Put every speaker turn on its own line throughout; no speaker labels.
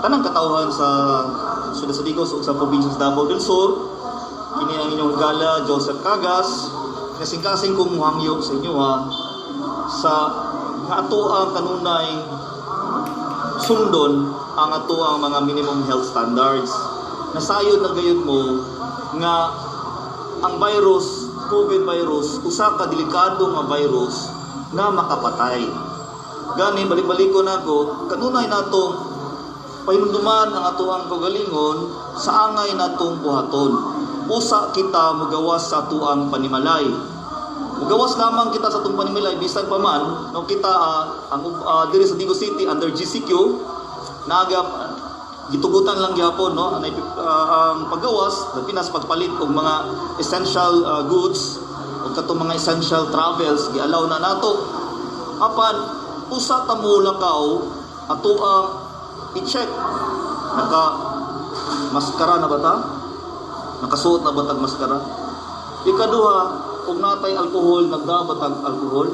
Tanang katawhan sa syudad sa Digos ug sa probinsya sa Davao del Sur. Kini ang inyong higala, Joseph Cagas. Kasing-kasing kong muhangyo sa inyo ha, sa nga ato ang kanunay sundon ang ato ang mga minimum health standards. Nasayod na gayud mo nga ang virus, COVID virus, usa ka delikado nga virus nga makapatay. Gani balik-balik ko nako, kanunay natong pahinumduman ang atoang kaugalingon sa angay natong buhaton. Usa kita mugawas sa atoang panimalay. Mugawas lamang kita sa atong panimalay bisan pa man no kita ang diri sa Digos City under GCQ naga gitugutan lang gyapon, no, anay ang paggawas labi na sa pagpalit og mga essential goods ug katong mga essential travels, gialaw na nato. Apan usa ta mo lakaw, ato ang i-check naka maskara na ba ta, nakasuot na ba tag maskara. Ikaduha, kung natay alkohol, nagda ba tag alkohol.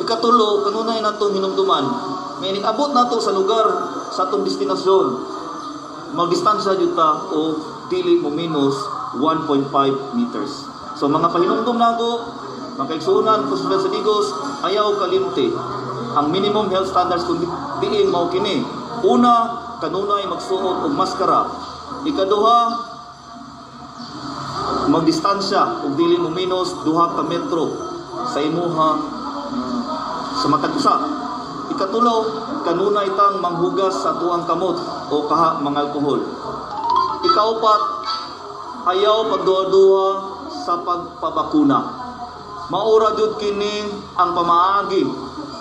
Ikatulo, kanunay natong hinumduman may abot nato sa lugar sa atong destinasyon, magdistansya jud ta o dili mo minus 1.5 meters. So mga pahinumdum nako, mga kaigsuonan ko sa Digos, ayaw kalimti ang minimum health standards kung diin mao kini. Una, kanunay magsuot og maskara. Ikaduha, magdistansya ug dili mo minus 2 ka metro sa imuha sa matag usa. Ikatulo, kanunay tang manghugas sa atuang kamot o kaha mga alkohol. Ikaupat, ayaw pagduha-duha sa pagpabakuna. Maura jud kini ang pamaagi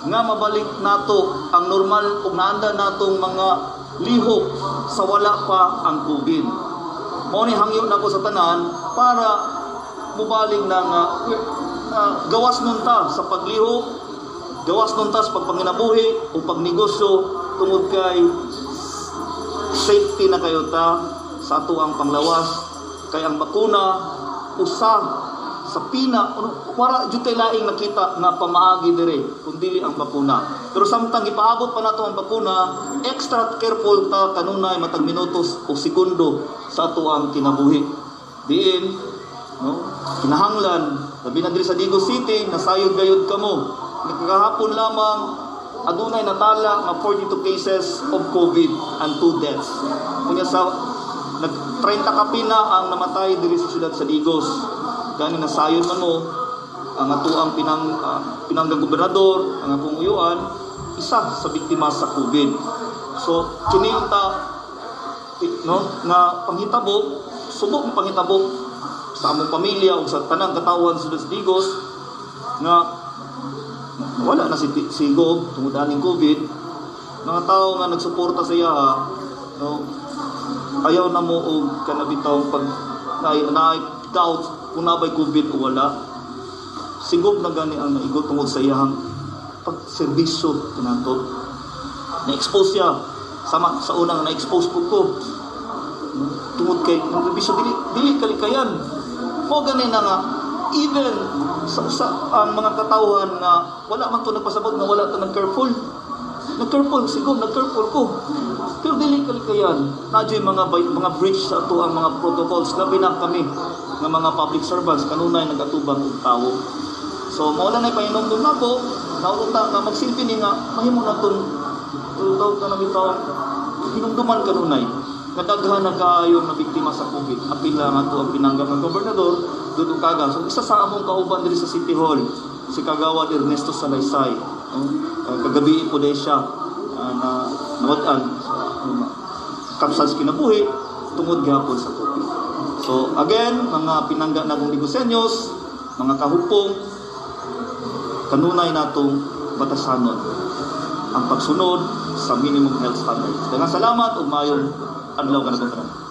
nga mabalik nato ang normal ug naanda natong mga lihok sa wala pa ang COVID. Mao ni hangyo nako sa tanan para mubalik na nga gawas nun ta sa paglihok, gawas nun ta sa pagpanginabuhi o pagnegosyo tungod kay safety na kayo ta sa ato ang panglawas, kay ang bakuna usa sa pina ano, wala jud kay laing nakita nga pamaagi dire kun dili ang bakuna. Pero samtang ipaabot pa nato ang bakuna, extra careful ta kanunay matag minutos o segundo sa ato ang kinabuhi. Diin no kinahanglan, labi na diri sa Digos City, nasayod gayud kamo. Nagkahapon lamang adunay natala nga 42 cases of COVID and 2 deaths. Unya sa nag 30 ka pina ang namatay diri sa syudad sa Digos. Gani nasayon man mo ang atuang pinanggang gobernador, ang akong uyuan, isa sa biktima sa COVID. So kini ta no nga panghitabo, subo ang panghitabo sa among pamilya ug sa tanang katawhan sa Digos nga wala na si Gob tungod aning COVID. Mga tao nga nagsuporta sa iya, no, ayaw na mo og kanabitaw pag na doubt kung nabay COVID o wala. Si Gob na gani ang naigo tungod sa iyang pagserbisyo kanato. Na-expose siya sama sa unang na-expose po ko, no? Tungod kay ng serbisyo dili dili kalikayan mo gani na nga even sa ang mga katawhan nga wala man to nagpasabot nga wala to nag-careful. Nag-careful si Gob, nag-careful ko, pero dili kalikayan na mga breach sa ato ang mga protocols, labi na kami nga mga public servants, kanunay nagatubang og tawo. So mao na nay pahinumdum nako naunta nga magsilbi ni nga mahimo natong tawag ka na bitaw hinumduman kanunay nga daghan na kaayo na biktima sa COVID, apil lang ato ang pinanggap ng gobernador Dudong Cagas. So isa sa among kauban diri sa City Hall, si Kagawad Ernesto Salaysay, no? Kagabi po dahil siya na nawad-an sa kapsal sa kinabuhi tungod gihapon sa COVID. So again, mga pinangga na kong Digosenyos, mga kahupong, kanunay natong batasanon ang pagsunod sa minimum health standards. Daghang salamat ug maayong adlaw kanatong tanan.